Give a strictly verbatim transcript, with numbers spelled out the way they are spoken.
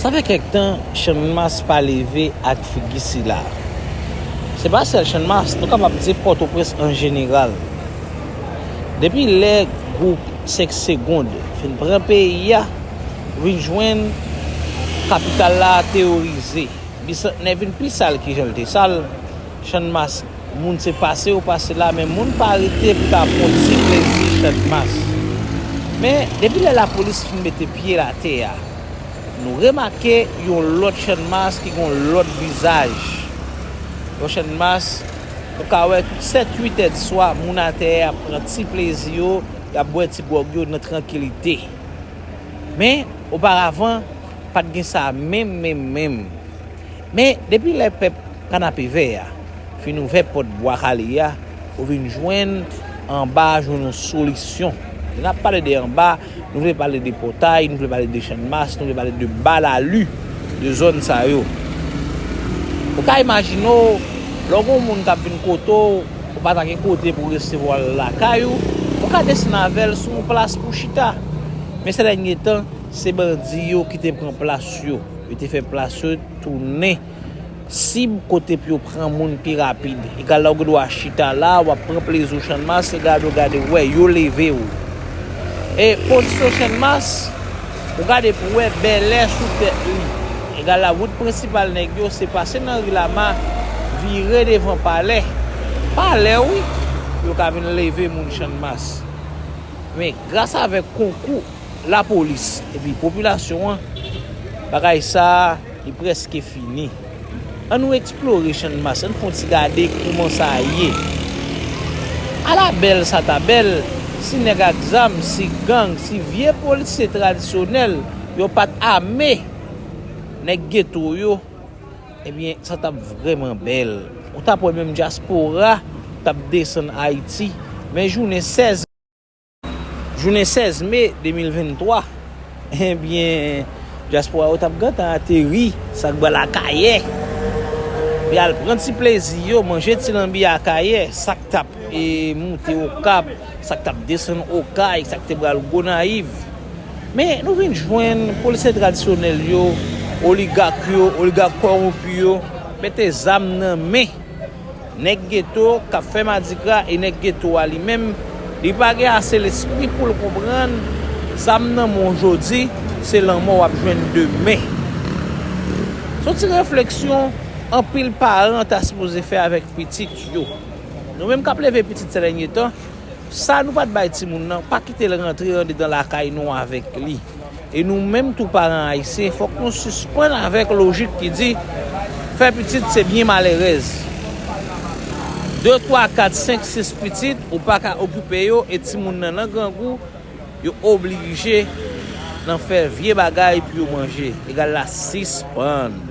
Sa fè kèk tan Channmas pa leve ak figi sila. Se pa sèl Channmas, nou kapab di Pòtoprens an jeneral. Depi lè gwoup Senk Segond fin pran peyi a, vin jwenn kapital la teworize. Bisantnè vin pi sal ki jan l te sal. Channmas, moun se pase yo pase la, men moun pa rete pou ta pran ti plezi Channmas. Men, depi lè lapolis fin mete pye l atè a, nou remake yon lòt Channmas ki gen yon lòt vizaj. Yon Channmas, ou ka wè tout sèt uit è di swa, moun atè a ap pran ti plezi yo, y ap bwè ti gwòg yo nan trankilite. Men, oparavan, pa t gen sa menm, menm, menm. Men, depi lè pèp Kanapevè a fin ouvè pòt Bwa Kale a, ou vin jwenn Anba jwenn yon solisyon. Lè n ap pale de Anba, nou vle pale de Pòtay, nou vle pale de Channmas, nou vle pale de Balalu, de zòn sa yo. Ou ka imajine w, lè w gen yon moun k ap vin kote w, ou pa ta gen kote pou resevwa l lakay ou, ou ka desann avè l sou yon plas pou chita. Men sè dènye tan, se bandi yo ki te pran plas yo. Yo te fè plas yo tounen sib kote pou yo pran moun pi rapid. Egal la, ou gen dwa chita la, w ap pran plezi w Channmas, egal ou gade, w wè, yo leve w. E pozisyon Channmas, ou gade pou wè bèlè sou tèt li. Egal la, wout prensipal nèg yo, se pase nan ri Lama, vire devan palè. Palè, wi, yo ka vin leve moun Channmas. Men, gras avèk konkou lapolis epi popilasyon an, bagay sa a, li prèske fini. Ann nou eksplore Channmas, ann fè yon ti gade kouman sa ye. Ala bèl sa ta bèl, si nèg ak zam, si gang, si vye polisye tradisyonèl, yo pa t ame nèg geto yo, ebyen, sa t ap vrèman bèl. Ou t ap wè menm dyaspora t ap desann Ayiti, men jounen sèz Jounen sèz me de mil venntwa, ebyen, dyaspora yo t ap gentan ateri, sa k bwè Akayè, y al pran ti plezi yo, manje ti lanbi Akayè, sa k t ap, e, moute Okap, sa k t ap desann Okay, sa k te pral Gonayiv. Men, nou vin jwenn polisye tradisyonèl yo, oligak yo, oligak kòwonpi yo, mete zam nan men nèg geto k ap fè madigra e nèg geto a li menm, li pa gen ase lespri pou l konprann zam nan men w jodi, se lanmò w ap jwenn demen. Se yon ti refleksyon anpil paran ta sipoze fè avèk pitit yo. Nou menm k ap leve pitit sè dènye tan, sa nou pa t bay timoun nan, pa kite l rantre andedan lakay nou avèk li. E nou menm tou paran ayisyen, fòk nou sispann avèk lojik ki di, fè pitit se byen malerèz. De, twa, kat, senk, sis pitit, ou pa ka okipe yo, e timoun nan nan grangou, yo oblije nan fè vye bagay pou yo manje. Egal la sispann.